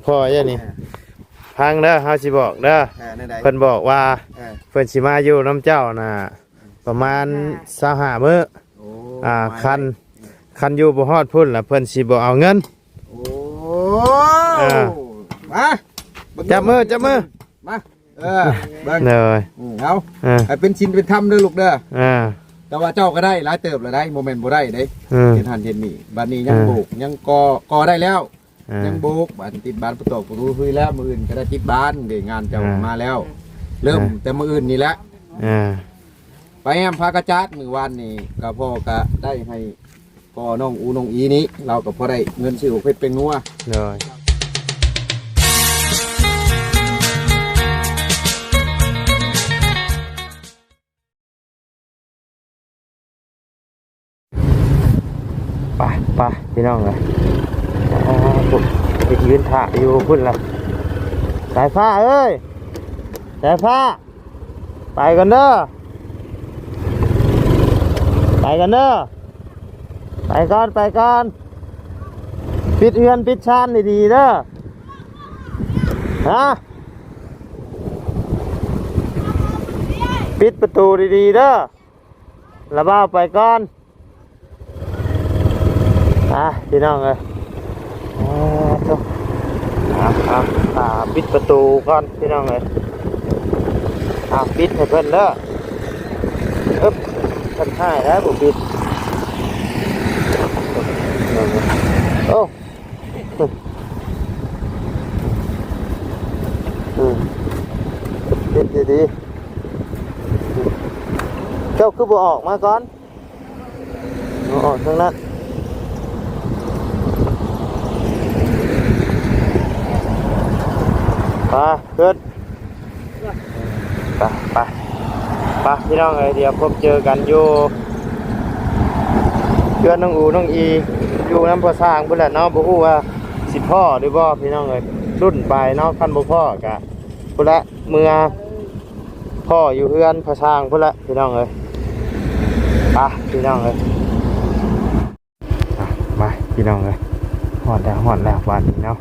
ພໍ່ເຈົ້ານີ້ ເອີ ຟັງເດີ ເຮົາຊິບອກເດີ ເອີ ແນວໃດ? ເພິ່ນບອກວ່າ ເອີ ເພິ່ນຊິມາຢູ່ນຳເຈົ້ານະ ປະມານຊາວຫ້າມື້ ໂອ້ ອ່າ ຄັນ ຄັນຢູ່ບໍ່ຮອດພຸ້ນລະ ເພິ່ນຊິບໍ່ເອົາເງິນ ໂອ້ ເອີ ມາ ຈັບມື ຈັບມື ມາ ເອີ ເບິ່ງ ເອີ ອືມ ເອົາ ເອີ ໃຫ້ເປັນສິນເປັນທຳເດີລູກເດີ ເອີ ແຕ່ວ່າເຈົ້າກໍໄດ້ຫຼາຍເຕີບແລ້ວໄດ໋ ບໍ່ແມ່ນບໍ່ໄດ້ເດ້ ເອີ ເຮັດຫັ້ນເຮັດນີ້ ບັດນີ້ຍັງ ເອີ ໂບກ ຍັງກໍ່ ກໍ່ໄດ້ແລ້ວ ເອີ ຍັງໂບກ ບາດຕິດບານປະຕອກປະຕູຄືແລ້ວ ມື້ອື່ນກໍໄດ້ຕິດບານເດ້ ງານເຈົ້າ ເອີ ມາແລ້ວ ເອີ ເລີ່ມແຕ່ມື້ອື່ນນີ້ແຫຼະ ເອີ ໄປແຮມຜາກະຈາດ ມື້ວານນີ້ກໍພໍ່ກໍໄດ້ໃຫ້ພໍ່ນ້ອງອູນ້ອງອີນີ້ ລາວກໍພໍໄດ້ເງິນຊື້ເຜັດແປ້ງນົວ ໂດຍ ໄປ ໄປ ພີ່ນ້ອງເອີຍ ອ່າ ພຸ້ນ ໄປຢືນຖ້າຢູ່ພຸ້ນລະ ສາຍຟ້າເອີຍ ສາຍຟ້າ ໄປກ່ອນເດີ ໄປກ່ອນເດີ ໄປກ່ອນ ໄປກ່ອນ ປິດເຮືອນປິດຊານດີໆເດີ ຮະ ປິດປະຕູດີໆເດີ ລະບ່າວໄປກ່ອນ ອ່ະ ພີ່ນ້ອງເອີຍ ອ່າ ໂທ້ ອ່າ ອ່າ ອ່າ ປິດປະຕູກ່ອນ ພີ່ນ້ອງເອີຍ ອ່າ ປິດໃຫ້ເພິ່ນເດີ ອຶບ ເພິ່ນຮ້າຍແລ້ວບໍ່ປິດ ໂອ້ ອືມ ເຮັດດີໆ ເຈົ້າຄືບໍ່ອອກມາກ່ອນ? ເອົາອອກທາງນັ້ນ ໄປ ຂຶ້ນ ໄປ ໄປ ໄປ ພີ່ນ້ອງເອີຍ ດຽວພົບເຈີກັນຢູ່ເຮືອນນ້ອງອູນ້ອງອີ ຢູ່ນຳພໍ່ຊ່າງພຸ້ນແຫຼະເນາະ ບໍ່ຮູ້ວ່າຊິພໍ້ຫຼືບໍ່ ພີ່ນ້ອງເອີຍ ລຸ້ນໄປເນາະ ຄັນບໍ່ພໍ້ກະພຸ້ນແຫຼະ ເມືອພໍ້ຢູ່ເຮືອນພໍ່ຊ່າງພຸ້ນແຫຼະ ພີ່ນ້ອງເອີຍ ໄປ ພີ່ນ້ອງເອີຍ. ອ່ະ ມາ ພີ່ນ້ອງເອີຍ ຮອດແລ້ວ ຮອດແລ້ວ ບາດນີ້ເນາະ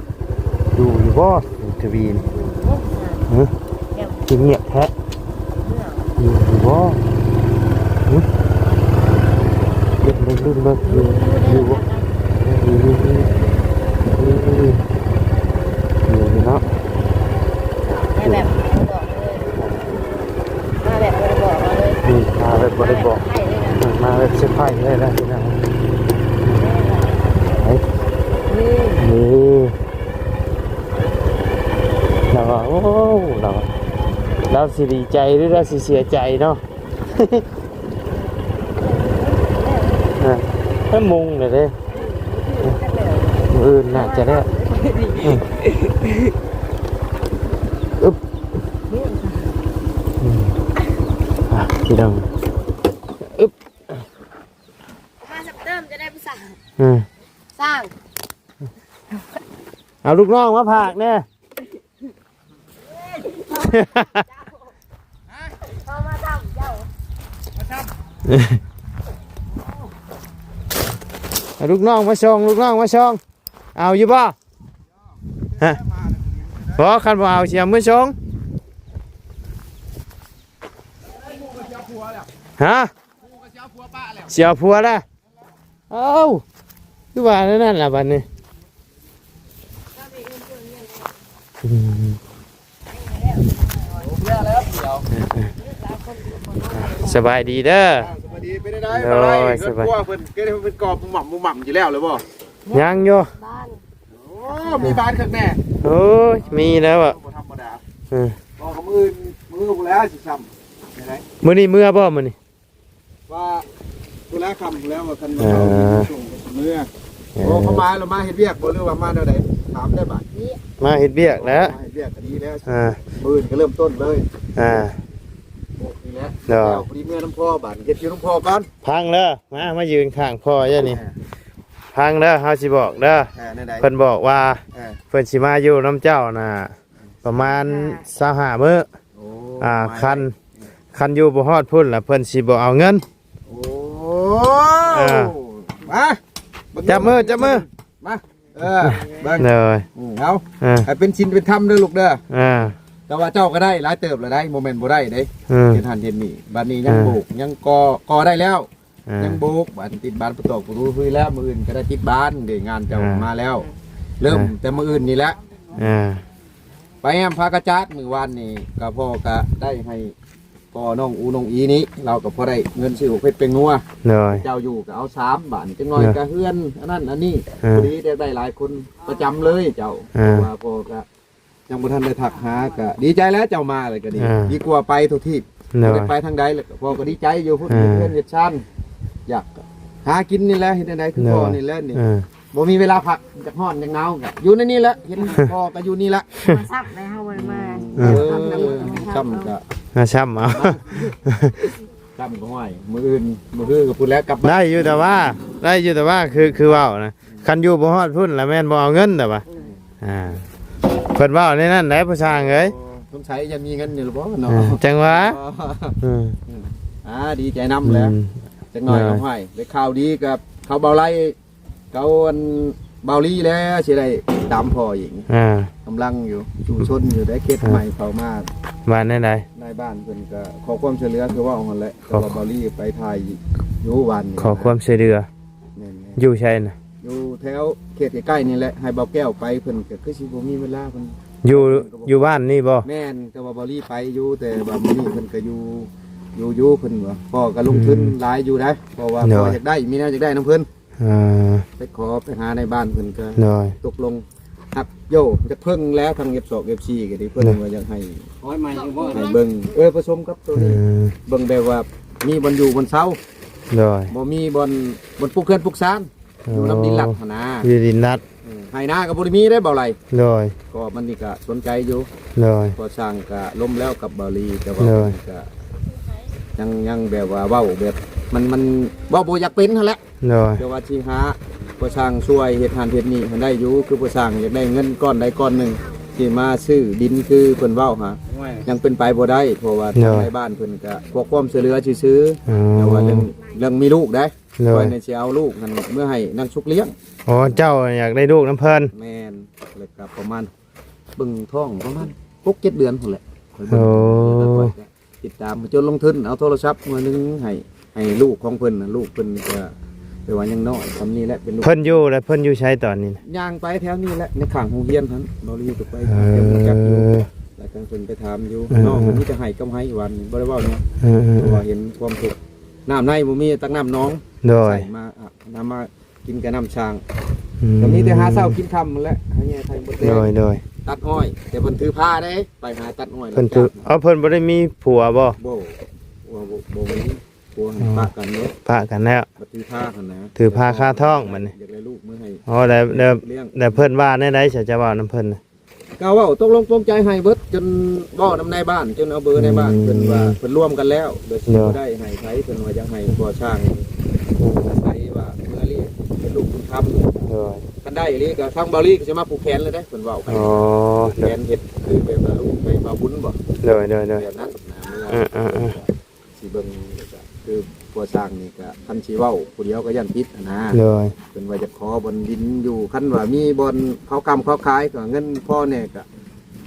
ຢູ່ຢູ່ບໍ່ ທະວີນ? ຫຶ? ຄືງຽບແທ້ ຢູ່ຢູ່ບໍ່? ຫຶ? ເບິ່ງເບິ່ງເບິ່ງ ຢູ່ຢູ່ບໍ່? ຢູ່ຢູ່ ຢູ່ຢູ່ ຢູ່ຢູ່ເນາະ ແບບ ມາແບບບໍ່ໄດ້ບອກເຮົາເລີຍ ອືມ ມາແບບບໍ່ໄດ້ບອກ ມາແບບເຊີໄພເລີຍນະ ມາແບບເຊີໄພເລີຍນະ ພີ່ນ້ອງ ເອີ ນີ້ ນີ້ ລາວວ່າ ໂອ້ ລາວວ່າ ລາວຊິດີໃຈ ຫຼື ລາວຊິເສຍໃຈເນາະ ເອີ ແລ້ວມຸງແລ້ວເດ້. ມື້ອື່ນໜ້າຈະໄດ້ ອືມ ອຶບ ອືມ ອ່ະ ພີ່ນ້ອງ ອຶບ ມາສັກເຕີມຈະໄດ້ຜູ້ສາວ ອືມ ສ້າງ ເອົາລູກນ້ອງມາຝາກແດ່. ເອົາລູກນ້ອງມາສົ່ງ ລູກນ້ອງມາສົ່ງ ເອົາຢູ່ບໍ່? ຮະ ບໍ່ ຄັນບໍ່ເອົາ ຊິເອົາມືສົ່ງ ຮະ ຊິເອົາຜົວແລ້ວ. ເອົ້າ ຄືວ່າແນວນັ້ນລະບັດນີ້ ອືມ ສະບາຍດີເດີ ອ່າ ສະບາຍດີ ເປັນໄດ້ ໂດຍ ມາໄດ້ ສະບາຍ ເຮືອນຄົວເພິ່ນ ເກີດເປັນກອບໝ່ຳໝ່ຳຢູ່ແລ້ວ ຫຼືບໍ່? ຍັງຢູ່ ໂອ້ ມີບານຄັກແນ່ ໂອ້ຍ ມີແລ້ວອະ ບໍ່ທຳມະດາ ເອີ ບໍ່ ມື້ ມື້ພຸ້ນແລ້ວຊິຊ້ຳ ມື້ນີ້ເມືອບໍ່ ມື້ນີ້? ວ່າພຸ້ນແຫຼະ ຄ່ຳພຸ້ນແຫຼະ ວ່າຄັນວ່າ ເອີ ເຮົາສົ່ງເມືອ ເອີ ໂອ້ ເຂົາມາແລ້ວມາເຮັດວຽກບໍ່ ຫຼືວ່າມາແນວໃດ? ຖາມໄດ້ບາດ ມາເຮັດວຽກແຫຼະ ມາເຮັດວຽກກໍດີແລ້ວ ອ່າ ມື້ອື່ນກໍເລີ່ມຕົ້ນເລີຍ ອ່າ ໂອ້ ນີ້ແຫຼະ ເນາະ ແລ້ວພໍດີເມືອນຳພໍ່ບາດ ເຮັດຢູ່ນຳພໍ່ກ່ອນ ພັງເດີ ມາ ມາຢືນຂ້າງພໍ່ເຈົ້ານີ້ ເອີ ພັງເດີ ເຮົາຊິບອກເດີ ເອີ ແນວໃດ? ເພິ່ນບອກວ່າ ເອີ ເພິ່ນຊິມາຢູ່ນຳເຈົ້ານະ ປະມານຊາວຫ້າມື້ ໂອ້ ອ່າ ຄັນ ຄັນຢູ່ບໍ່ຮອດພຸ້ນລະ ເພິ່ນຊິບໍ່ເອົາເງິນ ໂອ້ ເອີ ມາ ຈັບມື ຈັບມື ມາ ເອີ ເບິ່ງ ໂດຍ ອືມ ເອົາ ເອີ ໃຫ້ເປັນສິນເປັນທຳເດີລູກເດີ ເອີ ແຕ່ວ່າເຈົ້າກໍໄດ້ຫຼາຍເຕີບແລ້ວໄດ໋ ບໍ່ແມ່ນບໍ່ໄດ້ເດ້ ເອີ ເຮັດຫັ້ນເຮັດນີ້ ບັດນີ້ຍັງ ເອີ ໂບກ ຍັງກໍ່ ກໍ່ໄດ້ແລ້ວ ອ່າ ຍັງໂບກ ບານຕິດບານປະຕອກປະຕູຄືແລ້ວ ມື້ອື່ນກໍໄດ້ຕິດບານເດ້ ງານເຈົ້າ ອ່າ ມາແລ້ວ ເລີ່ມ ອ່າ ແຕ່ມື້ອື່ນນີ້ແຫຼະ ອ່າ ໄປແຮມພາກະຈາດ ມື້ວານນີ້ກໍພໍ່ກໍໄດ້ໃຫ້ພໍ່ນ້ອງອູນ້ອງອີນີ້ ລາວກໍພໍໄດ້ເງິນຊື້ເຜັດແປ້ງນົວ ໂດຍ ເຈົ້າຢູ່ກໍເອົາສາມ ບາດນີ້ຈັກໜ້ອຍ ໂດຍ ກໍເຮືອນອັນນັ້ນອັນນີ້ ອ່າ ພໍດີໄດ້ຫຼາຍຄົນປະຈຳເລີຍເຈົ້າ ອ່າ ເພາະວ່າພໍ່ກໍ ຍັງບໍ່ທັນໄດ້ທັກຫາ ກະດີໃຈແລ້ວເຈົ້າມາແລ້ວກະດີ ອ່າ ດີກວ່າໄປທົ່ວທີບ ໂດຍ ບໍ່ໄດ້ໄປທາງໃດ ແລ້ວກະພໍ່ກໍດີໃຈຢູ່ພຸ້ນ ອ່າ ເຮັດເຮືອນເຮັດຊານ ຢາກຫາກິນນີ້ແຫຼະ ເຮັດແນວໃດຄື ໂດຍ ພໍ່ນີ້ແຫຼະນີ້ ອ່າ ບໍ່ມີເວລາພັກ ຢາກຮ້ອນຢາກໜາວ ກະຢູ່ໃນນີ້ແຫຼະ ເຫັນພໍ່ກໍຢູ່ນີ້ແຫຼະ ມາຊ້ຳແລ້ວເຮົາບໍ່ໄດ້ມາ ເອີ ຊ້ຳນຳ ຊ້ຳກະ ມາຊ້ຳເອົາ ຊ້ຳກໍຫ້ອຍ ມື້ອື່ນມື້ຮືກໍພຸ້ນແຫຼະ ກັບບ້ານ ໄດ້ຢູ່ແຕ່ວ່າ ໄດ້ຢູ່ແຕ່ວ່າ ຄື ຄືເວົ້ານະ ຄັນຢູ່ບໍ່ຮອດພຸ້ນລະແມ່ນບໍ່ເອົາເງິນແຕ່ວ່າ ອ່າ ເພິ່ນເວົ້າໃນນັ້ນແຫຼະຜູ້ຊ່າງເອີຍ ໂອ້ ສົງໄສຍັງມີເງິນຢູ່ລະບໍ່ເນາະ ອ່າ ຈັ່ງວ່າ ອໍ ອືມ ອ່າ ດີໃຈນຳແຫຼະ ອືມ ຈັກໜ້ອຍ ໂດຍ ກໍໃຫ້ໄດ້ຂ່າວດີກັບເຂົາເບົາໄລ ເຂົາອັນເບົາລີແລ້ວ ຊິໄດ້ຕາມພໍ່ອີກ ອ່າ ກຳລັງຢູ່ສູ້ຊົນຢູ່ໄດ້ເຂດ ອ່າ ໃໝ່ເຂົ້າມາ ວ່າແນວໃດ ນາຍບ້ານເພິ່ນກໍຂໍຄວາມຊ່ວຍເຫຼືອຄືເວົ້າຫັ້ນແຫຼະ ຂໍ ແຕ່ວ່າເບົາລີໄປຖ່າຍຢູ່ວານນີ້ ຂໍຄວາມຊ່ວຍເຫຼືອ ແມ່ນໆ ຢູ່ໃສນະ ຢູ່ແຖວເຂດໃກ້ໆນີ້ແຫຼະ ໃຫ້ເບົາແກ້ວໄປ ເພິ່ນກໍຄືຊິບໍ່ມີເວລາ ເພິ່ນ ຢູ່ ເພິ່ນກໍບໍ່ ຢູ່ບ້ານນີ້ບໍ່ ແມ່ນ ແຕ່ວ່າເບົາລີໄປຢູ່ ແຕ່ວ່າມື້ນີ້ເພິ່ນກໍຢູ່ ຢູ່ ຢູ່ ເພິ່ນວ່າ ພໍ່ກໍລົງທຶນ ອືມ ຫຼາຍຢູ່ໄດ໋ ເພາະວ່າ ໂດຍ ພໍ່ຢາກໄດ້ ມີແນວຢາກໄດ້ນຳເພິ່ນ ອ່າ ໄປຂໍໄປຫາໃນບ້ານເພິ່ນກໍ ໂດຍ ຕົກລົງຮັບໂຍ ຢາກເພິ່ງແລ້ວ ທາງເອັຟສອງ ເອັຟສີ່ ກໍດີ ເພິ່ນ ໂດຍ ວ່າຢາກໃຫ້ ໃຫ້ເບິ່ງ ເອີ ປະສົມກັບໂຕນີ້ ອືມ ເບິ່ງແບບວ່າມີບ່ອນຢູ່ບ່ອນເຊົາ ໂດຍ ບໍ່ມີບ່ອນ ບ່ອນປຸກເຮືອນປຸກຊານ ໂອ້ ຢູ່ນຳດິນລັດຫັ້ນນະ ຢູ່ດິນລັດ ເອີ ໄຮ່ນາກໍບໍ່ໄດ້ມີເດ້ເບົາໄລ ໂດຍ ກໍມັນນີ້ກໍສົນໃຈຢູ່ ໂດຍ ພໍຊ່າງກໍລົມແລ້ວກັບເບົາລີ ແຕ່ວ່າ ໂດຍ ມັນກໍຍັງ ຍັງແບບວ່າເວົ້າແບບ ມັນ ມັນເວົ້າບໍ່ຢາກເປັນຫັ້ນແຫຼະ ໂດຍ ແຕ່ວ່າຊິຫາພໍ່ຊ່າງຊ່ວຍເຮັດຫັ້ນເຮັດນີ້ໃຫ້ໄດ້ຢູ່ ຄືພໍ່ຊ່າງຢາກໄດ້ເງິນກ້ອນໃດກ້ອນໜຶ່ງ ຊິມາຊື້ດິນຄືເພິ່ນເວົ້າຫາ ຍັງເປັນໄປບໍ່ໄດ້ ເພາະວ່າ ໂດຍ ທາງນາຍບ້ານເພິ່ນກໍຂໍຄວາມຊ່ວຍເຫຼືອຊື່ໆ ອໍ ແຕ່ວ່າເລື່ອງ ເລື່ອງມີລູກເດ້ ໂດຍ ຂ້ອຍນີ້ຊິເອົາລູກຫັ້ນເມືອໃຫ້ນາງສຸກລ້ຽງ ອໍ ເຈົ້າຢາກໄດ້ລູກນຳເພິ່ນ ແມ່ນ ແລ້ວກໍປະມານ ເບິ່ງທ້ອງປະມານຫົກເຈັດເດືອນພຸ້ນແຫຼະ ຂ້ອຍເບິ່ງ ໂອ້ ແລ້ວກໍຂ້ອຍກໍຕິດຕາມ ຈົນລົງທຶນເອົາໂທລະສັບໜ່ວຍໜຶ່ງໃຫ້ ໃຫ້ລູກຂອງເພິ່ນນະ ລູກເພິ່ນກໍແຕ່ວ່າຍັງນ້ອຍສ່ຳນີ້ແຫຼະ ເປັນລູກ ເພິ່ນຢູ່ ແລ້ວເພິ່ນຢູ່ໃສຕອນນີ້ນະ ຍ່າງໄປແຖວນີ້ແຫຼະ ໃນຂ້າງໂຮງຮຽນຫັ້ນ ເບົາລີກໍໄປ ເອີ ເພິ່ນຮູ້ຈັກຢູ່ ແລ້ວກໍເພິ່ນໄປຖາມຢູ່ ເອີ ນ້ອງ ເອີ ມີແຕ່ໄຫ້ກັບໄຮ່ ຫວ່ານບໍ່ໄດ້ເວົ້າຫຍັງ ເອີ ເອີ ເພາະວ່າເຫັນຄວາມທຸກ ນ້ຳໃນບໍ່ມີ ຕັກນ້ຳໜອງ ໂດຍ ໃສ່ມາ ອາບນ້ຳມາ ກິນແຕ່ນ້ຳສ້າງ ອືມ ກໍມີແຕ່ຫາເຊົ້າກິນຄ່ຳຫັ້ນແຫຼະ ຫາແຍ່ໄຂ່ມົດແດງ ໂດຍ ໂດຍ ຕັດອ້ອຍ ແຕ່ເພິ່ນຖືພາເດ້ ໄປຫາຕັດອ້ອຍ ເພິ່ນຖື ເອົາ ເພິ່ນບໍ່ໄດ້ມີຜົວບໍ່ ບໍ່ ບໍ່ ບໍ່ ບໍ່ມີຜົວ ອໍ ປະກັນເດ້ ປະກັນແລ້ວ ບັດຖືພາຫັ້ນນະ ຖືພາຄາທ້ອງບັດນີ້ ຢາກໄດ້ລູກມາໃຫ້ ອໍ ແລ້ວ ແລ້ວ ລ້ຽງ ແລ້ວເພິ່ນວ່າແນວໃດ ເຈົ້າເວົ້ານຳເພິ່ນນະ ກໍເວົ້າຕົກລົງປົງໃຈໃຫ້ເບິດ ຈົນເວົ້ານຳນາຍບ້ານ ຈົນເອົາເບີນາຍບ້ານ ອືມ ເພິ່ນວ່າເພິ່ນລວມກັນແລ້ວ ໂດຍ ໂດຍ ຊິບໍ່ໄດ້ໃຫ້ໃຜ ເພິ່ນວ່າຢາກໃຫ້ພໍ່ຊ່າງອາໄສວ່າເມືອລ້ຽງເປັນລູກບຸນທຳ ໂດຍ ຄັນໄດ້ອີ່ຫຼີກໍທາງເບົາລີກໍຊິມາຜູກແຂນເລີຍເດ້ ເພິ່ນເວົ້າກັນ ອໍ ຜູກແຂນເຮັດຄືແບບວ່າລູກໄປເວົ້າບຸນບໍ່ ໂດຍ ໂດຍ ໂດຍ ແບບນັ້ນນະ ເອີ ເອີ ເອີ ຊິເບິ່ງ ຄືພໍ່ຊ່າງນີ້ກະ ຄັນຊິເວົ້າຜູ້ດຽວກໍຢ້ານຜິດຫັ້ນນະ ໂດຍ ເພິ່ນວ່າຈະຂໍບ່ອນດິນຢູ່ ຄັນວ່າມີບ່ອນເຂົາຄ້ຳເຂົາຂາຍ ກໍເງິນພໍແດ່ ກະ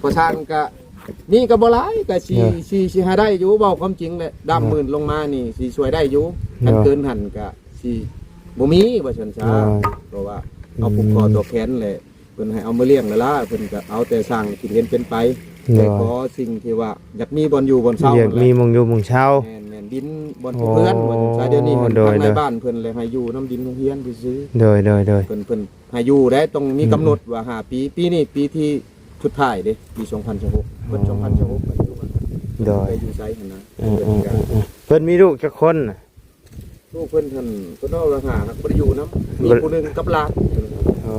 ພໍ່ຊ່າງກະມີກໍບໍ່ຫຼາຍ ກະຊິ ໂດຍ ຊິ ຊິຫາໄດ້ຢູ່ ເວົ້າຄວາມຈິງແຫຼະ ດາມ ໂດຍ ໝື່ນລົງມານີ້ ຊິຊ່ວຍໄດ້ຢູ່ ໂດຍ ຄັນເກີນຫັ້ນກະຊິບໍ່ມີ ວ່າຊັ້ນຊະ ໂດຍ ເພາະວ່າເຮົາ ອືມ ຜູກຂໍ້ຕໍ່ແຂນແຫຼະ ເພິ່ນໃຫ້ເອົາມາລ້ຽງແລ້ວລະ ເພິ່ນກໍເອົາແຕ່ສ້າງທີ່ເຫັນເປັນໄປ ໂດຍ ແຕ່ຂໍສິ່ງທີ່ວ່າຢາກມີບ່ອນຢູ່ບ່ອນເຊົາ ຢາກມີໝ່ອງຢູ່ໝ່ອງເຊົາ ແມ່ນໆ ດິນບ່ອນປູກເຮືອນ ໂອ້ ວ່າຊັ້ນຊະ ດຽວນີ້ຫັ້ນ ໂດຍ ທາງນາຍ ໂດຍ ບ້ານເພິ່ນແລ້ວໃຫ້ຢູ່ນຳດິນໂຮງຮຽນຊື່ໆ ໂດຍ ໂດຍ ໂດຍ ເພິ່ນ ເພິ່ນໃຫ້ຢູ່ໄດ້ ຕ້ອງມີ ອືມ ກຳນົດວ່າຫ້າປີ ປີນີ້ປີທີ່ສຸດທ້າຍເດ້ ປີສອງພັນຊາວຫົກ ເບິດ ອໍ ສອງພັນຊາວຫົກ ໄປຢູ່ ໂດຍ ໄປຢູ່ໄສຫັ້ນນະ ເອີ ເພິ່ນກໍ ເອີ ເອີ ເອີ ເພິ່ນມີລູກຈັກຄົນນະ? ລູກເພິ່ນຫັ້ນ ເພິ່ນເວົ້າວ່າຫາ ຫາກບໍ່ໄດ້ຢູ່ນຳ ມີ ບໍ່ ຜູ້ໜຶ່ງກັບຫຼານ ອໍ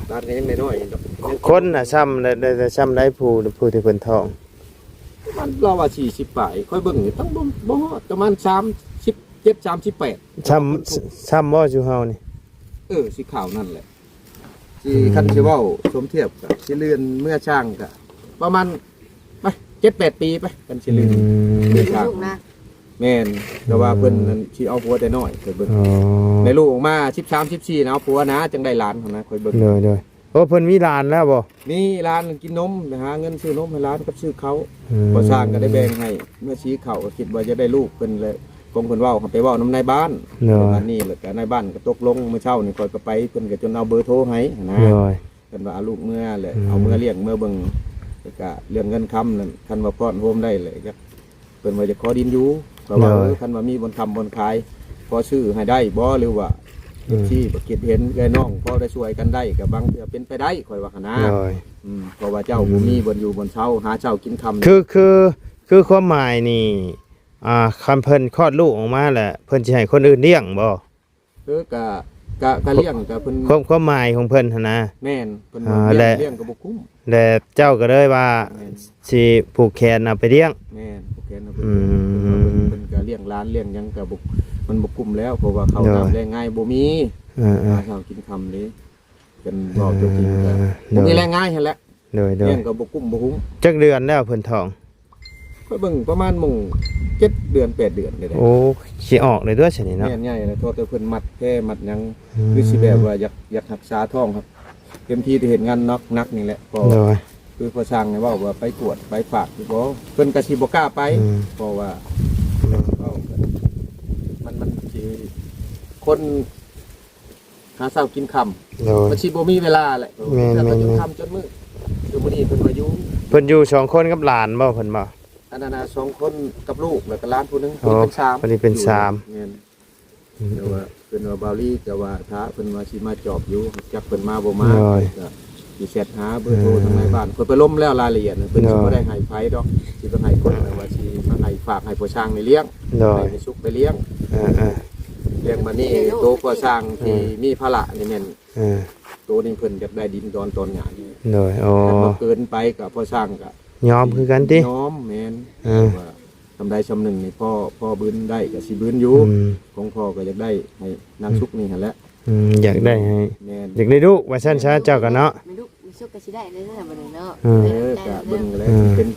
ຫຼານກໍຍັງນ້ອຍໆດອກ ຄົນນະ ຊ່ຳໄດ້ ໄດ້ ໄດ້ຊ່ຳໃດ ຜູ້ ຜູ້ທີ່ເພິ່ນທ້ອງ ປະມານລາວວ່າສີ່ສິບປາຍ ຂ້ອຍເບິ່ງນີ້ ຕັ້ງບໍ່ ບໍ່ຮອດ ປະມານສາມສິບເຈັດ ສາມສິບແປດ ຊ່ຳ ຊ່ຳບໍ່ ຢູ່ເຮົານີ້ ເອີ ສີຂາວນັ້ນແຫຼະ ຊິ ອືມ ຄັນຊິເວົ້າສົມທຽບກໍຊິເລື່ອນເມືອຊ່າງກໍປະມານ ໄປ ເຈັດແປດປີໄປ ຄັນຊິເລື່ອນ ອືມ ເມືອຊ່າງ ລູກນະ ແມ່ນ ແຕ່ວ່າເພິ່ນນັ້ນຊິເອົາຜົວແຕ່ນ້ອຍ ຂ້ອຍເບິ່ງ ອໍ ໄດ້ລູກອອກມາສິບສາມ ສິບສີ່ນະ ເອົາຜົວນະ ຈັ່ງໄດ້ຫຼານຫັ້ນນະ ຂ້ອຍເບິ່ງ ໂດຍໆ. ໂອ້ ເພິ່ນມີຫຼານແລ້ວບໍ່? ມີຫຼານກິນນົມ ໄປຫາເງິນຊື້ນົມໃຫ້ຫຼານກັບຊື້ເຂົ້າ ອືມ ພໍ່ຊ່າງກໍໄດ້ແບ່ງໃຫ້ເມືອສີເຂົ້າ ກໍຄິດວ່າຈະໄດ້ລູກເພິ່ນແຫຼະ ຂອງເພິ່ນເວົ້າ ເຮົາໄປເວົ້ານຳນາຍບ້ານ ໂດຍ ໃນບ້ານນີ້ ແລ້ວກໍນາຍບ້ານກໍຕົກລົງ ມື້ເຊົ້ານີ້ຂ້ອຍກໍໄປ ເພິ່ນກໍຈົນເອົາເບີໂທໃຫ້ຫັ້ນນະ ໂດຍ ເພິ່ນວ່າເອົາລູກເມືອແຫຼະ ອືມ ເອົາເມືອລ້ຽງເມືອເບິ່ງ ແລ້ວກະເລື່ອງເງິນຄຳນັ້ນ ຄັນວ່າພ້ອນໂຮມໄດ້ແຫຼະ ຢາກ ເພິ່ນວ່າຈະຂໍດິນຢູ່ ເຂົາວ່າ ໂດຍ ເອີ ຄັນວ່າມີບ່ອນຄ້ຳບ່ອນຂາຍ ພໍຊື້ໃຫ້ໄດ້ບໍ່ ຫຼືວ່າ ອືມ ເອັຟຊີ ບໍ່ຄິດເຫັນ ເອື້ອຍນ້ອງພໍໄດ້ຊ່ວຍກັນໄດ້ ກໍບາງເທື່ອເປັນໄປໄດ້ ຂ້ອຍວ່າຫັ້ນນາ ໂດຍ ອືມ ເພາະວ່າເຈົ້າ ອືມ ບໍ່ມີບ່ອນຢູ່ບ່ອນເຊົາ ຫາເຊົ້າກິນຄ່ຳ ຄື ຄື ຄືຄວາມໝາຍນີ້ ອ່າ ຄັນເພິ່ນຄອດລູກອອກມາແລ້ວ ເພິ່ນຊິໃຫ້ຄົນອື່ນລ້ຽງບໍ່? ເອີ ກະ ກະ ກະລ້ຽງ ກະເພິ່ນ ຄວາມ ຄວາມໝາຍຂອງເພິ່ນຫັ້ນນະ ແມ່ນ ເພິ່ນ ອ່າ ວ່າລ້ຽງ ແລະ ລ້ຽງກໍບໍ່ຄຸ້ມ ແລະ ເຈົ້າກໍເລີຍວ່າ ແມ່ນ ຊິຜູກແຂນເອົາໄປລ້ຽງ ແມ່ນ ຜູກແຂນເອົາໄປລ້ຽງ ອືມ ເພິ່ນວ່າເພິ່ນ ເພິ່ນກະລ້ຽງຫຼານລ້ຽງຫຍັງກະບໍ່ ມັນບໍ່ຄຸ້ມແລ້ວ ເພາະວ່າເຂົ້າ ໂດຍ ນ້ຳແລງງາຍບໍ່ມີ ເອີໆ ຫາເຊົ້າກິນຄ່ຳເດ້ ເພິ່ນເວົ້າຕົວຈິງກະ ເອີ ບໍ່ມີ ໂດຍ ແລງງາຍຫັ້ນແຫຼະ ໂດຍໆ ລ້ຽງກໍບໍ່ກຸ້ມບໍ່ຮຸ້ງ ຈັກເດືອນແລ້ວເພິ່ນທ້ອງ? ຂ້ອຍເບິ່ງປະມານໝ່ອງເຈັດເດືອນແປດເດືອນນີ້ແຫຼະ ໂອ້ ຊິອອກເລີຍຕົວະຊັ້ນນີ້ເນາະ ແມ່ນໃຫຍ່ແລ້ວ ເພາະແຕ່ເພິ່ນມັດແພມັດຫຍັງ ອືມ ຄືຊິແບບວ່າຢາກ ຢາກຮັກສາທ້ອງ ເຕັມທີ່ແຕ່ເຮັດງານໜັກໆນີ້ແຫຼະ ກໍ ໂດຍ ຄືພໍ່ຊ່າງນີ້ເວົ້າວ່າໄປກວດໄປຝາກຢູ່ບໍ່ ເພິ່ນກໍຊິບໍ່ກ້າໄປ ອືມ ເພາະວ່າ ໂດຍ ເວົ້າກັນ ມັນ ມັນຊິຄົນ ຫາເຊົ້າກິນຄ່ຳ ໂດຍ ມັນຊິບໍ່ມີເວລາແຫຼະ ແມ່ນໆໆ ເພິ່ນກໍຈົນຄ່ຳຈົນມື້ ຄືມື້ນີ້ເພິ່ນມາຢູ່ ເພິ່ນຢູ່ສອງຄົນກັບຫຼານບໍ່ ເພິ່ນບໍ່? ອັນນັ້ນນະ ສອງຄົນກັບລູກ ແລ້ວກໍຫຼານຜູ້ໜຶ່ງ ອໍ ຜູ້ນີ້ເປັນສາມ ຜູ້ນີ້ເປັນສາມ ແມ່ນ ອືມ ແຕ່ວ່າເພິ່ນວ່າ ບ່າວລີ ແຕ່ວ່າຖ້າເພິ່ນວ່າຊິມາຈອບຢູ່ ຈັກເພິ່ນມາບໍ່ມາ ໂດຍ ກໍຊິແຊັດຫາເບີໂທ ອືມ ທາງນາຍບ້ານ ຂ້ອຍໄປລົມແລ້ວລາຍລະອຽດ ເພິ່ນ ໂດຍ ຊິບໍ່ໄດ້ໃຫ້ໃຜດອກ ຊິໄປໃຫ້ຄົນ ອືມ ແບບວ່າຊິມາໃຫ້ ຝາກໃຫ້ພໍ່ຊ່າງນີ້ລ້ຽງ ໂດຍ ໃຫ້ແມ່ສຸກໄປລ້ຽງ ເອີໆ ລ້ຽງ ບາດນີ້ ໂຕພໍ່ຊ່າງທີ່ ເອີ ມີພາລະນີ້ແມ່ນ ເອີ ໂຕນີ້ເພິ່ນຢາກໄດ້ດິນດອນຕອນຫຍ້ານີ້ ໂດຍ ອໍ ຄັນວ່າເກີນໄປກໍພໍ່ຊ່າງກໍຍອມຄືກັນຕິ ຍອມ ແມ່ນ ເອີ ວ່າສ່ຳໃດສ່ຳໜຶ່ງນີ້ ພໍ ພໍບືນໄດ້ກໍຊິບືນຢູ່ ອືມ ຂອງພໍ່ກໍຢາກໄດ້ໃຫ້ນາງ ອືມ ສຸກນີ້ຫັ້ນແຫຼະ ອືມ ຢາກໄດ້ໃຫ້ ແມ່ນ ຢາກໄດ້ລູກວ່າຊັ້ນຊະ ເຈົ້າກໍເນາະ ແມ່ລູກ ແມ່ສຸກກໍຊິໄດ້ເລີຍນະບັດນີ້ເນາະ ເອີ ເອີ ກໍເບິ່ງແລ້ວ ເອີ ຊິເປັນ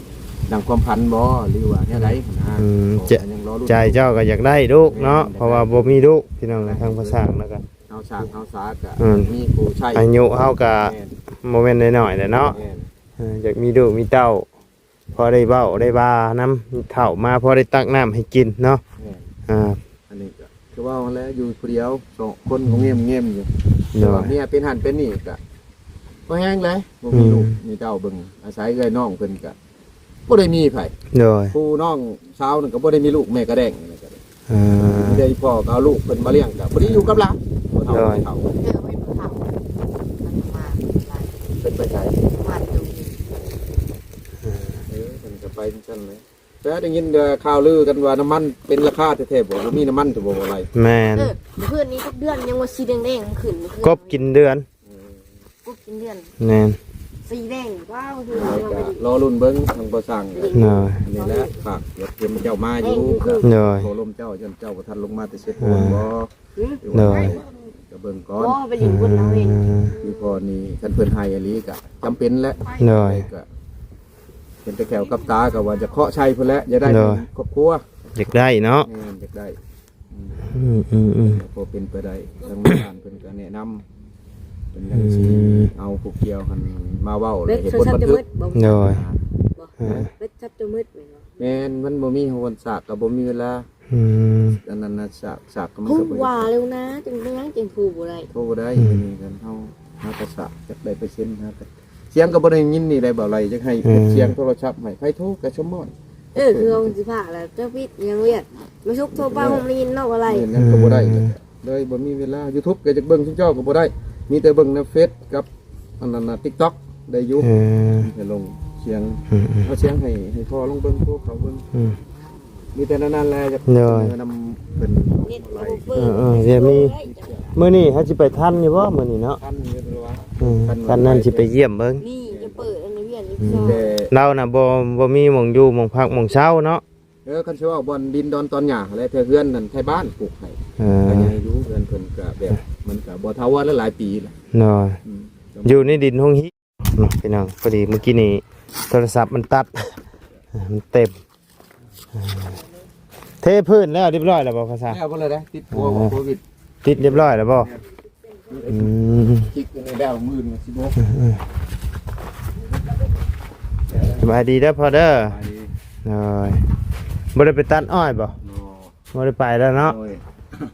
ດັ່ງຄວາມຝັນບໍ່ ຫຼືວ່າແນວໃດນະ ອືມ ກໍຍັງລໍລຸ້ນ ໃຈເຈົ້າກໍຢາກໄດ້ລູກເນາະ ແມ່ນ ເພາະວ່າບໍ່ມີລູກ ພີ່ນ້ອງ ທາງພໍ່ຊ່າງແລ້ວກໍ ເຮົາສ້າງເຮົາສາກະ ອືມ ມີຜູ້ໃຊ້ ອາຍຸເຮົາກະ ແມ່ນ ບໍ່ແມ່ນນ້ອຍໆແຫຼະເນາະ ແມ່ນ ເອີ ຢາກມີລູກມີເຕົ້າ ພໍໄດ້ເວົ້າໄດ້ວ່ານຳ ເຖົ້າມາພໍໄດ້ຕັກນ້ຳໃຫ້ກິນເນາະ ແມ່ນ ອ່າ ອັນນີ້ກະຄືເວົ້າຫັ້ນແຫຼະ ຢູ່ຜູ້ດຽວ ສອງຄົນກໍເງມໆຢູ່ ໂດຍ ແຕ່ວ່າເມຍເປັນຫັ້ນເປັນນີ້ກະ ບໍ່ແຮງໃດ ບໍ່ມີ ອືມ ລູກມີເຕົ້າເບິ່ງ ອາໄສເອື້ອຍນ້ອງເພິ່ນກະ ບໍ່ໄດ້ມີໃຜ ໂດຍ ຜູ້ນ້ອງສາວນັ້ນກໍບໍ່ໄດ້ມີລູກ ແມ່ກະແດ້ງນັ້ນກໍໄດ້ ເອີ ມີແຕ່ອີ່ພໍ່ກໍເອົາລູກເພິ່ນມາລ້ຽງ ກໍບໍ່ໄດ້ຢູ່ກັບຫຼານ ຜູ້ເຖົ້າ ໂດຍ ຜູ້ເຖົ້າ ເອີ ໄວ້ຜູ້ເຖົ້າ ມັນມາຫຼາຍ ເພິ່ນໄປໃສ ບ້ານຢູ່ ເອີ ເອີ ເພິ່ນກໍໄປຈັ່ງຊັ້ນແຫຼະ ແຕ່ໄດ້ຍິນແຕ່ຂ່າວລືກັນວ່ານ້ຳມັນເປັນລາຄາແທ້ໆ ບໍ່ ບໍ່ມີນ້ຳມັນແທ້ບໍ່ ບໍ່ໄຫຼ ແມ່ນ ເອີ ມື້ຄືນນີ້ ເດືອນຍັງວ່າສີແດງໆ ຄືນ ເອີ ກົບກິນເດືອນ ເອີ ກຸບກິນເດືອນ ແມ່ນ ສີແດງ ວ້າວ ຄື ແລ້ວກໍລໍລຸ້ນເບິ່ງທາງບໍ່ສ້າງ ໂດຍ ນີ້ແຫຼະ ຝາກຢາກເຫັນເຈົ້າມາຢູ່ ໂດຍ ຂໍລົມເຈົ້າ ຢ້ານເຈົ້າບໍ່ທັນລົງມາແຕ່ເຊໂປນບໍ່ ອ່າ ໂດຍ ກໍເບິ່ງກ່ອນ ບໍ່ໄປຫຼິ້ນບຸນເຮົາເອງ ຄືພໍນີ້ ຄັນເພິ່ນໃຫ້ອີ່ຫຼີກໍຈຳເປັນແຫຼະ ໂດຍ ກໍເຫັນແຕ່ແຂວກັບຕາ ກໍວ່າຈະເຄາະໃສ່ພຸ້ນແຫຼະ ຢາກໄດ້ ໂດຍ ເປັນຄອບຄົວ ຢາກໄດ້ເນາະ ແມ່ນ ຢາກໄດ້ ອືມ ອືມໆໆ ພໍເປັນໄປໄດ້ ທາງບ້ານເພິ່ນກໍແນະນຳ ເພິ່ນຍັງຊິ ອືມ ເອົາຜູ້ກ່ຽວຫັ້ນມາເວົ້າ ແລ້ວເຮັດບົດບັນທຶກ ໂດຍ ອ່າ ເປັດສັບຈະໝົດແມ່ນບໍ່? ແມ່ນ ມັນບໍ່ມີຫົວສາກກໍບໍ່ມີເວລາ ອືມ ອັນນັ້ນນະ ສາກ ສາກກໍມັນກໍບໍ່ ວ່າແລ້ວນະ ຈັ່ງເປັນຫຍັງຈຶ່ງໂທບໍ່ໄດ້ ໂທບໍ່ໄດ້ ອືມ ມື້ນີ້ກັນເຮົາຫາກະສາກ ຈັກໄດ້ເປີເຊັນ ຫາກະ ສຽງກໍບໍ່ໄດ້ຍິນນີ້ໄດ໋ ບ່າວໄຫຼ ຢາກໃຫ້ ເອີ ເປັນສຽງໂທລະສັບໃຫ້ ໃຜໂທກໍສົມມອດ ເອີ ຄືຂອງຊິພາກແລ້ວ ເຈົ້າປິດຫຍັງວຽກ ມາສຸກໂທໄປ ເອີ ບໍ່ໄດ້ຍິນເນາະ ບໍ່ໄຫຼ ເອີ ຍັງກໍບໍ່ໄດ້ ອືມ ເລີຍບໍ່ມີເວລາ ຢູທູບກໍຢາກເບິ່ງຊຸມເຈົ້າກໍບໍ່ໄດ້ ມີແຕ່ເບິ່ງໃນເຟສກັບ ອັນນັ້ນນະ ຕິກຕັອກ ໄດ້ຢູ່ ເອີ ໃຫ້ລົງສຽງ ອືມໆ ເອົາສຽງໃຫ້ ໃຫ້ພໍ່ລອງເບິ່ງ ໂທເຂົ້າເບິ່ງ ອືມ ມີແຕ່ນັ້ນແຫຼະ ຢາກ ໂດຍ ນຳເພິ່ນ ເອີໆ ດຽວມີ ມື້ນີ້ເຮົາຊິໄປທັນຢູ່ບໍ່ ມື້ນີ້ເນາະ ທັນຢູ່ ຫຼືວ່າ ອືມ ຄັນນັ້ນຊິໄປຢ້ຽມເບິ່ງ ນີ້ຈະເປີດອັນນີ້ວຽນອີກ ອືມ ສອງ ແຕ່ລາວນະ ບໍ່ ບໍ່ມີໝ່ອງຢູ່ ໝ່ອງພັກ ໝ່ອງເຊົາເນາະ ເອີ ຄັນຊິເວົ້າບ່ອນດິນດອນຕອນຫຍ້າຫັ້ນແຫຼະ ແຖວເຮືອນນັ້ນໄທບ້ານປູກໃຫ້ ເອີ ກໍໃຫຍ່ຢູ່ ເຮືອນເພິ່ນກໍແບບ ມັນກໍບໍ່ຖາວອນ ຫຼາຍໆປີແລ້ວ ໂດຍ ອືມ ຢູ່ໃນດິນໂຮງຮຽນ ເນາະ ພີ່ນ້ອງ ພໍດີມື້ກີ້ນີ້ໂທລະສັບມັນຕັດ ມັນເຕັມ ອ່າ ເທພື້ນແລ້ວຮຽບຮ້ອຍແລ້ວບໍ່ ພາສາ? ແລ້ວເບິດເລີຍເດ້ ຕິດຫົວ ໂອ້ ໂຄວິດ ຕິດຮຽບຮ້ອຍແລ້ວບໍ່? ແມ່ນ ອືມ ຈິກອັນນີ້ແລ້ວ ມື້ອື່ນມັນຊິບໍ່ ເອີໆ ສະບາຍດີເດີພໍ່ເດີ ສະບາຍດີ ໂດຍ ບໍ່ໄດ້ໄປຕັດອ້ອຍບໍ່? ບໍ່ ບໍ່ໄດ້ໄປແລ້ວເນາະ ໂດຍ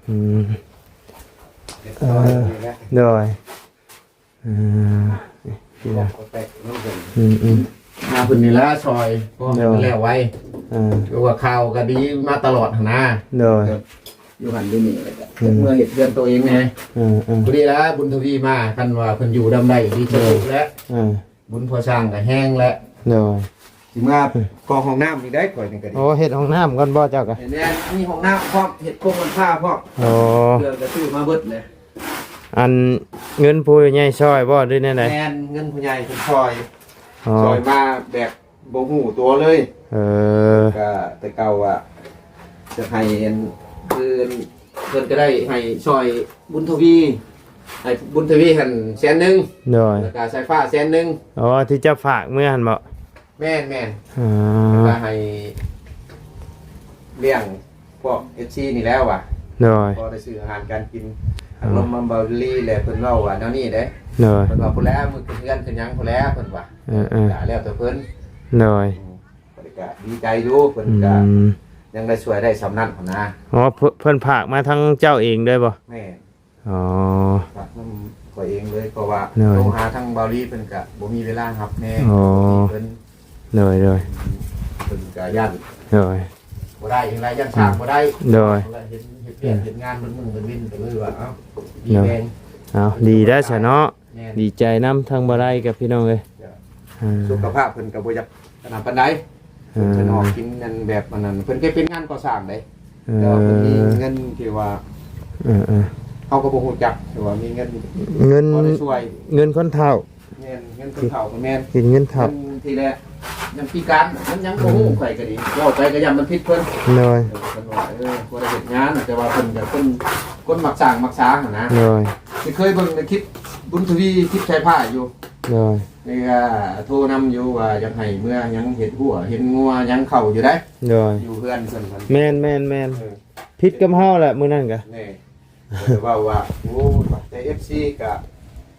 ອືມ ເຮັດ ເອີ ໂດຍ ເອີ ອືມໆ ຫາເພິ່ນນີ້ລະຊ່ອຍ ເພາະວ່າໃຫ້ມັນແລ້ວໄວ ເອີ ຄືວ່າຂ່າວກໍດີມາຕະຫຼອດຫັ້ນນະ ໂດຍ ຢູ່ຫັ້ນຢູ່ນີ້ ເອີ ເມື່ອເຮັດເຮືອນໂຕເອງແດ່ ເອີໆ ພໍດີລະບຸນທະວີມາ ຄັນວ່າເພິ່ນຢູ່ນຳໄດ້ດີທີ່ສຸດແລ້ວ ເອີ ບຸນພໍ່ຊ້າງກໍແຮງແລ້ວ ໂດຍ ຊິມາກໍ່ຫ້ອງນ້ຳອີກໄດ໋ ຂ້ອຍນີ້ກໍດີ ໂອ້ ເຮັດຫ້ອງນ້ຳກ່ອນບໍ່ເຈົ້າກໍ? ແມ່ນ ມີຫ້ອງນ້ຳພ້ອມ ເຮັດໂຄງຫຼັງຄາພ້ອມ ໂອ້ ເຄື່ອງກໍຊື້ມາເບິດແຫຼະ ອັນເງິນຜູ້ໃຫຍ່ຊ່ອຍບໍ່ ຫຼືແນວໃດ? ແມ່ນ ເງິນຜູ້ໃຫຍ່ເພິ່ນຊ່ອຍ ອໍ ຊ່ອຍມາແບບບໍ່ຮູ້ຕົວເລີຍ ເອີ ກໍແຕ່ເກົ່າວ່າຈະໃຫ້ອັນ ຄືເພິ່ນກໍໄດ້ໃຫ້ຊ່ອຍບຸນທະວີ ໃຫ້ບຸນທະວີຫັ້ນແສນໜຶ່ງ ໂດຍ ແລ້ວກໍສາຍຟ້າແສນໜຶ່ງ ອໍ ທີ່ເຈົ້າຝາກເມືອຫັ້ນບໍ່? ແມ່ນໆ ອໍ ແລ້ວກໍໃຫ້ລ້ຽງພວກເອັຟຊີນີ້ແລ້ວວ່າ ໂດຍ ພໍໄດ້ຊື້ອາຫານການກິນ ອໍ ອາລົມມາເບົາລີ ແລະເພິ່ນເວົ້າວ່າແນວນີ້ເດ້ ໂດຍ ເພິ່ນວ່າພຸ້ນແຫຼະ ມື້ຂຶ້ນເຮືອນຂຶ້ນຫຍັງພຸ້ນແຫຼະ ເພິ່ນວ່າ ເອີໆ ກໍແລ້ວແຕ່ເພິ່ນ ໂດຍ ອືມ ຂ້ອຍກໍດີໃຈຢູ່ ເພິ່ນກໍ ອືມ ຍັງໄດ້ຊ່ວຍໄດ້ສ່ຳນັ້ນຫັ້ນນະ ອໍ ເພິ່ນ ເພິ່ນຝາກມາທາງເຈົ້າເອງເລີຍບໍ່? ແມ່ນ ອໍ ຝາກນຳຂ້ອຍເອງເລີຍ ເພາະວ່າ ໂດຍ ໂທຫາທາງເບົາລີເພິ່ນກະບໍ່ມີເວລາຮັບແນ່ ອໍ ເພິ່ນ ໂດຍໆ ເພິ່ນກະຢ້ານ ໂດຍ ບໍ່ໄດ້ ເຮັດລາຍຢ້ານສ້າງ ອືມ ບໍ່ໄດ້ ໂດຍ ເຫັນເຮັດວຽກ ອືມ ເຮັດງານເບິດມື້ເບິດວິນ ກໍເລີຍວ່າ ເອົ້າ ມີແຮງ ເອົ້າ ດີແລ້ວຊະເນາະ ແມ່ນ ດີໃຈນຳທາງເບົາໄລກັບພີ່ນ້ອງເອີຍ ເຈົ້າ ອ່າ ສຸຂະພາບເພິ່ນກໍບໍ່ຢາກ ຂະໜາດປານໃດ ເອີ ເພິ່ນອອກກິນອັນແບບອັນນັ້ນ ເພິ່ນເຄີຍເປັນງານກໍ່ສ້າງເດ້ ເອີ ແຕ່ວ່າເພິ່ນມີເງິນທີ່ວ່າ ເອີໆ ເຮົາກໍບໍ່ຮູ້ຈັກ ແຕ່ວ່າມີເງິນ ເງິນ ພໍໄດ້ຊ່ວຍ ເງິນຄົນເຖົ້າ ແມ່ນ ເງິນຄົນເຖົ້າກໍແມ່ນ ກິນເງິນເຖົ້າ ເງິນທີ່ແລະ ຍັງພິການ ມັນຍັງບໍ່ຮູ້ ອືມ ຂ້ອຍກໍດີ ເວົ້າໄປກໍຢ້ານມັນຜິດເພິ່ນ ໂດຍ ເອີ ເພິ່ນວ່າ ເອີ ບໍ່ໄດ້ເຮັດງານ ແຕ່ວ່າເພິ່ນກໍຄົນ ຄົນມັກສ້າງມັກສາຫັ້ນນະ ໂດຍ ຊິເຄີຍເບິ່ງໃນຄລິບບຸນທະວີ ຄລິບສາຍຟ້າຢູ່ ໂດຍ ນີ້ກໍໂທນຳຢູ່ວ່າຢາກໃຫ້ເມືອຫຍັງ ເຮັດຮົ້ວເຮັດງົວຫຍັງເຂົ້າຢູ່ໃດ໋ ໂດຍ ຢູ່ເຮືອນເພິ່ນ ແມ່ນໆໆ ເອີ ຜິດກັບເຮົາແຫຼະມື້ນັ້ນກະ ນີ້ ເວົ້າວ່າ ໂອ້ ແຕ່ເອັຟຊີກະ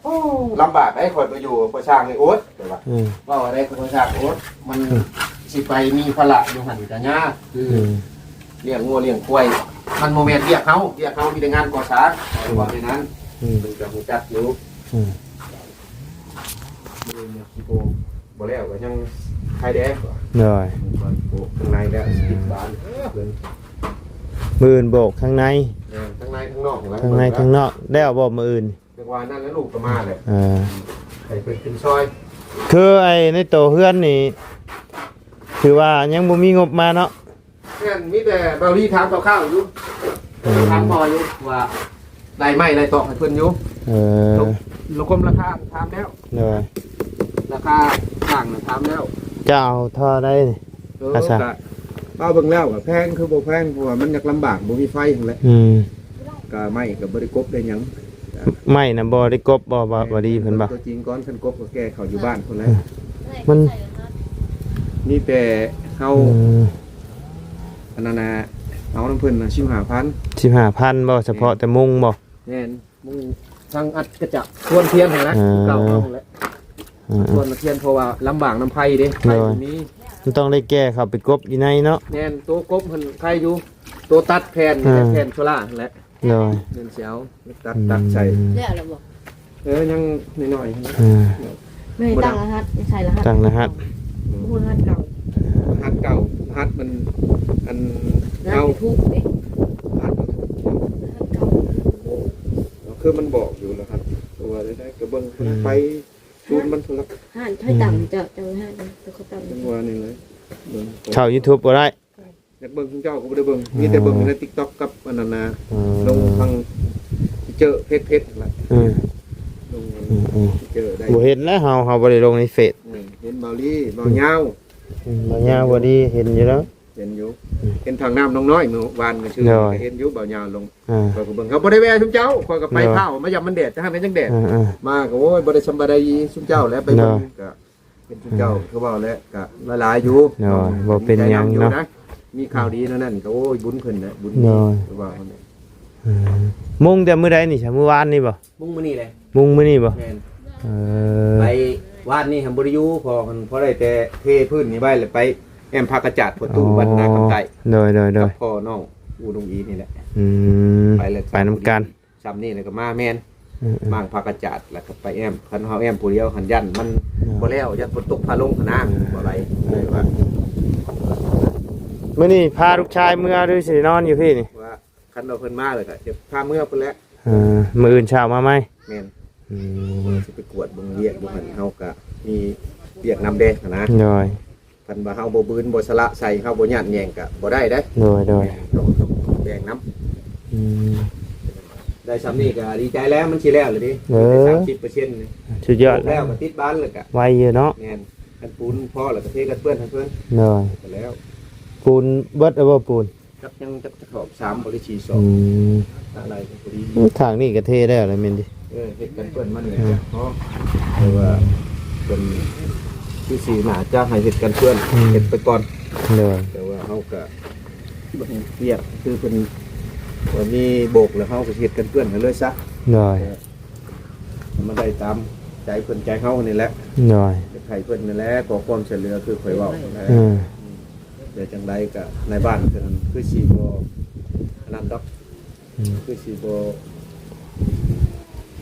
ໂອ້ ລຳບາກໄດ໋ ຂ້ອຍໄປຢູ່ ພໍ່ຊ່າງນີ້ ໂອດ ແຕ່ວ່າ ອືມ ເວົ້າໄດ້ ພໍ່ຊ່າງ ໂອດ ມັນ ອືມ ຊິໄປມີພາລະຢູ່ຫັ້ນກະຍາກ ຄື ອືມ ລ້ຽງງົວລ້ຽງຄວາຍ ມັນບໍ່ແມ່ນວຽກເຮົາ ວຽກເຮົາມີແຕ່ງານກໍ່ສ້າງ ອືມ ເວົ້າແນວນັ້ນ ອືມ ເພິ່ນກໍຮູ້ຈັກຢູ່ ອືມ ບໍ່ແລ້ວກໍຍັງຄາຍແດງ ໂດຍ ໂອ້ ຂ້າງໃນແລ້ວ ອືມ ສິບບານ ມື້ອື່ນໂບກຂ້າງໃນ ເອີ ຂ້າງໃນຂ້າງນອກ ຂ້າງໃນຂ້າງນອກ ແລ້ວບໍ່ມື້ອື່ນ? ຈັງຫວະນັ້ນແຫຼະ ລູກກໍມາແຫຼະ ເອີ ໃຫ້ເພິ່ນຂຶ້ນຊ່ອຍ ຄືໄອ້ໃນໂຕເຮືອນນີ້ ຖືວ່າຍັງບໍ່ມີງົບມາເນາະ ແມ່ນ ມີແຕ່ເບົາລີຖາມຄ່າວໆຢູ່ ອືມ ຖາມພໍ່ຢູ່ວ່າໄດ້ໄມ້ໄດ້ຕອກໃຫ້ເພິ່ນຢູ່ ເອີ ລະຄົມລາຄາຖາມແລ້ວ ໂດຍ ລາຄາສ້າງນະຖາມແລ້ວ ຈະເອົາທໍ່ໃດນີ້ ເອີ ອາສາ ກະເອົາເບິ່ງແລ້ວກະແພງຄືບໍ່ແພງ ເພາະວ່າມັນຢາກລຳບາກ ບໍ່ມີໄຟຫັ້ນແຫຼະ ອືມ ກະໄມ້ກະບໍ່ໄດ້ກົບໄດ້ຫຍັງ ໄມ້ນະບໍ່ໄດ້ກົບບໍ່ ບໍ່ ບໍ່ດີເພິ່ນບໍ່ ຕົວຈິງກ່ອນ ຄັນກົບກໍແກ່ເຂົ້າຢູ່ບ້ານພຸ້ນແຫຼະ ມັນ ມີແຕ່ເຮົາ ອືມ ອັນນັ້ນນະ ເອົານຳເພິ່ນນະ ສິບຫ້າພັນ ສິບຫ້າພັນບໍ່ ສະເພາະແຕ່ມຸງບໍ່? ແມ່ນ ມຸງທັງອັດກະຈັກ ຄວນທຽນຫັ້ນແຫຼະ ເອີ ເກົ່າເຮົາຫັ້ນແຫຼະ ເອີໆ ຄວນທຽນ ເພາະວ່າລຳບາກນຳໄຟເດ້ ໄຟ ໂດຍ ບໍ່ມີ ມັນຕ້ອງໄດ້ແກ່ເຂົ້າໄປກົບຢູ່ໃນເນາະ ແມ່ນ ໂຕກົບຫັ້ນໄຄຢູ່ ໂຕຕັດແຜ່ນ ເອີ ແຜ່ນໂຊລາຫັ້ນແຫຼະ ໂດຍ ແມ່ນຊິເອົາ ຕັດ ອືມ ຕັດໃສ່ ແລ້ວລະບໍ່? ເອີ ຍັງໜ້ອຍໆ ເອີ ແມ່ນຕັ້ງລະຫັດ ໃສ່ລະຫັດ ຕັ້ງລະຫັດ ບໍ່ຮູ້ລະຫັດເກົ່າ ລະຫັດເກົ່າ ລະຫັດມັນ ອັນ ລະຫັດ ເອົາ ຢູທູບເດ້ ລະຫັດຢູທູບ ລະຫັດເກົ່າ ຄືມັນບອກຢູ່ລະຫັດ ຕົວໃດໆ ກໍເບິ່ງ ອືມ ໄປສູນມັນພຸ້ນລະ ຮ້ານໃຜຕັ້ງ ອືມ ເຈົ້າ ເຈົ້າຮ້ານ ເຈົ້າເຂົາຕັ້ງ ຈັງຫວະນີ້ເລີຍ ເບິ່ງ ເຂົ້າຢູທູບບໍ່ໄດ້ ຢາກເບິ່ງຊຸມເຈົ້າກໍບໍ່ໄດ້ເບິ່ງ ອືມ ມີແຕ່ເບິ່ງໃນຕິກຕັອກກັບອັນນັ້ນນະ ອືມ ລົງທາງເຈີເພຈ ເພຈຫັ້ນລະ ອືມ ລົງ ອືມໆ ເຈີໄດ້ ບໍ່ເຫັນແລ້ວ ເຮົາ ເຮົາບໍ່ໄດ້ລົງໃນເຟສ ອືມ ເຫັນເບົາລີ ເບົາຍາວ ອືມ ເບົາຍາວ ເຫັນຢູ່ ເບົາດີ ເຫັນຢູ່ແລ້ວ ເຫັນຢູ່ ອືມ ເຫັນຖັງນ້ຳນ້ອງນ້ອຍມື້ວານມື້ຊື່ ໂດຍ ກໍເຫັນຢູ່ເບົາຍາວລົງ ອ່າ ຂ້ອຍກໍເບິ່ງ ເຂົາບໍ່ໄດ້ແວ່ຊຸມເຈົ້າ ຂ້ອຍກໍໄປ ໂດຍ ພ້າວມາຢ້ຳມັນແດດ ຈັ່ງຫັ້ນຈັ່ງແດດ ອ່າໆ ມາກໍ ໂອ້ຍ ບໍ່ໄດ້ສຳບາຍດີຊຸມເຈົ້າແຫຼະ ໄປເບິ່ງ ໂດຍ ກໍ ເປັນເຈົ້າ ເອີ ຄືເວົ້າແຫຼະ ກະຫຼາຍໆຢູ່ ໂດຍ ເນາະ ບໍ່ເປັນຫຍັງເນາະ ດີໃຈນຳຢູ່ນະ ມີຂ່າວດີແນວນັ້ນກໍ ໂອ້ຍ ບຸນເພິ່ນນະ ບຸນ ໂດຍ ວ່າ ເອີ ມຸງແຕ່ມື້ໃດນີ້ຊະ? ມື້ວານນີ້ບໍ່? ມຸງມື້ນີ້ແຫຼະ ມຸງມື້ນີ້ບໍ່? ແມ່ນ ເອີ ໄປວານນີ້ຫັ້ນບໍ່ໄດ້ຢູ່ ເພາະ ເພາະໄດ້ແຕ່ເທພື້ນນີ້ໄວ້ ແລ້ວໄປແອ້ມພະກະຈາດປະຕູ ອໍ ວັດນາຄຳໃຕ້ ໂດຍໆໆ ກັບພໍ່ນ້ອງອູ່ລຸງອີນີ້ແຫຼະ ອືມ ໄປແລ້ວ ໄປນຳກັນ ຊ່ຳນີ້ແລ້ວກໍມາແມ່ນ ເອີໆ ມ້າງພະກະຈາດ ແລ້ວກໍໄປແອ້ມ ຄັນເຮົາແອ້ມຜູ້ດຽວຫັ້ນ ຢ້ານມັນ ເອີ ບໍ່ແລ້ວ ຢ້ານຝົນຕົກຟ້າລົງຫັ້ນນາ ເອີ ບໍ່ໄຫຼ ເລີຍວ່າ ມື້ນີ້ພາລູກຊາຍເມືອ ຫຼືຊິນອນຢູ່ພີ້ນີ້? ວ່າ ຄັນວ່າເພິ່ນມາແລ້ວກໍຈະພາເມືອພຸ້ນແຫຼະ ເອີ ມື້ອື່ນເຊົ້າມາໃໝ່ ແມ່ນ ອືມ ຊິໄປກວດເບິ່ງວຽກຢູ່ຫັ້ນ ເຮົາກໍມີວຽກນຳແດ່ຫັ້ນນະ ໂດຍ ຄັນວ່າເຮົາບໍ່ບືນ ບໍ່ສະຫຼະໃສ່ ເຮົາບໍ່ຍາດແຍ່ງກໍບໍ່ໄດ້ເດ້ ໂດຍໆ ຕ້ອງ ຕ້ອງແບ່ງນຳ ອືມ ໄດ້ຊ່ຳນີ້ກໍດີໃຈແລ້ວ ມັນຊິແລ້ວແລ້ວເດ້ ເອີ ສາມສິບເປີເຊັນ ສຸດຍອດ ແລ້ວກໍຕິດບານແລ້ວກໍ ໄວຢູ່ເນາະ ແມ່ນ ຄັນປູນພໍແລ້ວກໍເທກັນເປື້ອນໃຫ້ເພິ່ນ ໂດຍ ກໍແລ້ວ ປູນເບິດແລ້ວບໍ່? ປູນ ຈັກຍັງຈັກ ຈັກຖອບ ສາມ ບໍ ຫຼື ສີ່ ສອບ ອືມ ອາໄລກໍພໍດີ ຂ້າງນີ້ກໍເທແລ້ວແຫຼະແມ່ນຕິ? ເອີ ເຮັດກັນເປື້ອນມັນນີ້ ອືມ ເນາະ ແຕ່ວ່າເພິ່ນຄືຊິໜ້າຈະໃຫ້ເຮັດກັນເປື້ອນ ອືມ ເຮັດໄປກ່ອນ ໂດຍ ແຕ່ວ່າເຮົາກໍເບິ່ງວຽກ ຄືເພິ່ນວ່າມີໂບກແລ້ວ ເຮົາກໍເຮັດກັນເປື້ອນໃຫ້ເລີຍຊະ ໂດຍ ມາໄດ້ຕາມໃຈເພິ່ນໃຈເຮົານີ້ແຫຼະ ໂດຍ ໃຫ້ເພິ່ນນີ້ແຫຼະ ຂໍຄວາມຊ່ວຍເຫຼືອ ຄືຂ້ອຍເວົ້ານັ້ນແຫຼະ ອືມ ແຕ່ຈັ່ງໃດກໍນາຍບ້ານເພິ່ນຄືຊິບໍ່ອັນນັ້ນດອກ ອືມ ຄືຊິບໍ່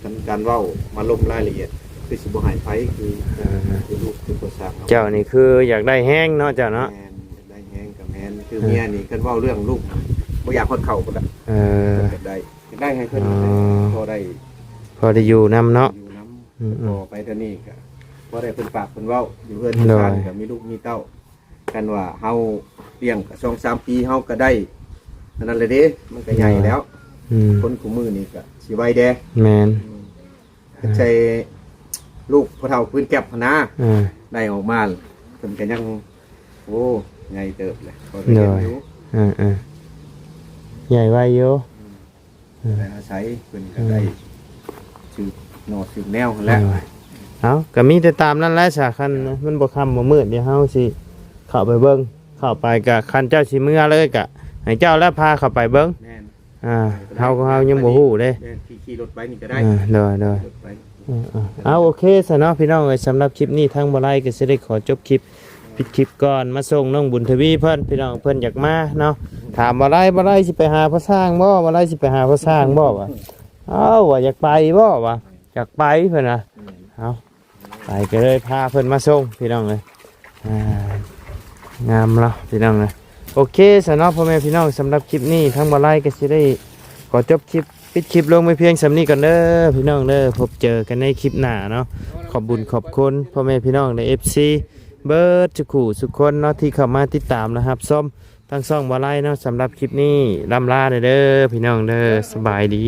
ການ ການເວົ້າມາລົມລາຍລະອຽດ ຄືຊິບໍ່ໃຫ້ໃຜ ຄື ອ່າ ຄືລູກຄືບໍ່ສ້າງເນາະ ເຈົ້ານີ້ຄືຢາກໄດ້ແຮງເນາະເຈົ້າເນາະ ແມ່ນ ຢາກໄດ້ແຮງກໍແມ່ນ ຄື ອ່າ ເມຍນີ້ຄັນເວົ້າເລື່ອງລູກ ບໍ່ຢາກຮອດເຂົ້າພຸ້ນລະ ເອີ ຢາກໄດ້ ຢາກໄດ້ໃຫ້ເພິ່ນ ອໍ ພໍໄດ້ ພໍໄດ້ຢູ່ນຳເນາະ ຢູ່ນຳ ອືມໆ ພໍໄປເທື່ອນີ້ກໍພໍໄດ້ເພິ່ນປາກເພິ່ນເວົ້າ ຢູ່ເຮືອນຢູ່ຊານ ໂດຍ ກໍມີລູກມີເຕົ້າ ຄັນວ່າເຮົາລ້ຽງສອງສາມປີເຮົາກໍໄດ້ອັນນັ້ນແຫຼະເດ້ ມັນກໍໃຫຍ່ແລ້ວ ອືມ ຄົນຄູ່ມື້ນີ້ກໍຊິໄວແດ່ ແມ່ນ ອືມ ໃສ່ລູກພໍ່ເຖົ້າປືນແກັບຫັ້ນນາ ອ່າ ໄດ້ອອກມາ ເພິ່ນກໍຍັງ ໂອ້ ໃຫຍ່ເຕີບແຫຼະ ພໍໄດ້ເຫັນຢູ່ ໂດຍ ເອີໆ ໃຫຍ່ໄວຢູ່ ອືມ ໄດ້ອາໄສເພິ່ນກໍໄດ້ ອືມ ສືບໜໍ່ສືບແນວຫັ້ນແຫຼະ ໂດຍ ເອົ້າ ກໍມີແຕ່ຕາມນັ້ນແຫຼະສາ ຄັນ ໂດຍ ມັນບໍ່ຄ່ຳບໍ່ມືດ ດຽວເຮົາຊິເຂົ້າໄປເບິ່ງ ເຂົ້າໄປກໍ ຄັນເຈົ້າຊິເມືອເລີຍກໍໃຫ້ເຈົ້າແຫຼະພາເຂົ້າໄປເບິ່ງ ແມ່ນ ອ່າ ເຮົາ ເຮົາຍັງບໍ່ຮູ້ເດ້ ແມ່ນ ຂີ່ ຂີ່ລົດໄປນີ້ກໍໄດ້ ອ່າ ໂດຍໆ ຂີ່ລົດໄປ ເອີໆ ເອົາ ໂອເຄຊະເນາະພີ່ນ້ອງເອີຍ ສຳລັບຄລິບນີ້ທາງບໍ່ໄລກໍຊິໄດ້ຂໍຈົບຄລິບ ປິດຄລິບກ່ອນ ມາສົ່ງນ້ອງບຸນທະວີເພິ່ນ ພີ່ນ້ອງເພິ່ນຢາກມາເນາະ ຖາມວ່າໄລ ບໍ່ໄລຊິໄປຫາພໍ່ຊ້າງບໍ່ ບໍ່ໄລຊິໄປຫາພໍ່ຊ້າງບໍ່ ວ່າ ເອົ້າ ວ່າຢາກໄປບໍ່ ວ່າຢາກໄປເພິ່ນນະ ເອົ້າ ໄປກໍເລີຍພາເພິ່ນມາສົ່ງ ພີ່ນ້ອງເອີຍ ອ່າ ງາມເນາະ ພີ່ນ້ອງເອີຍ ໂອເຄຊະເນາະ ພໍ່ແມ່ພີ່ນ້ອງ ສຳລັບຄລິບນີ້ທາງບໍ່ໄລກໍຊິໄດ້ຂໍຈົບຄລິບ ປິດຄລິບລົງໄວ້ພຽງສ່ຳນີ້ກ່ອນເດີ ພີ່ນ້ອງເດີ ພົບເຈີກັນໃນຄລິບໜ້າເນາະ ຂອບບຸນຂອບຄຸນພໍ່ແມ່ພີ່ນ້ອງ ແລະ ເອັຟຊີ ເບິດທຸກຜູ້ທຸກຄົນເນາະ ທີ່ເຂົ້າມາຕິດຕາມ ແລະ ຮັບຊົມທາງຊ່ອງບໍ່ໄລເນາະ ສຳລັບຄລິບນີ້ລ່ຳລາເດີ ພີ່ນ້ອງເດີ ສະບາຍດີ.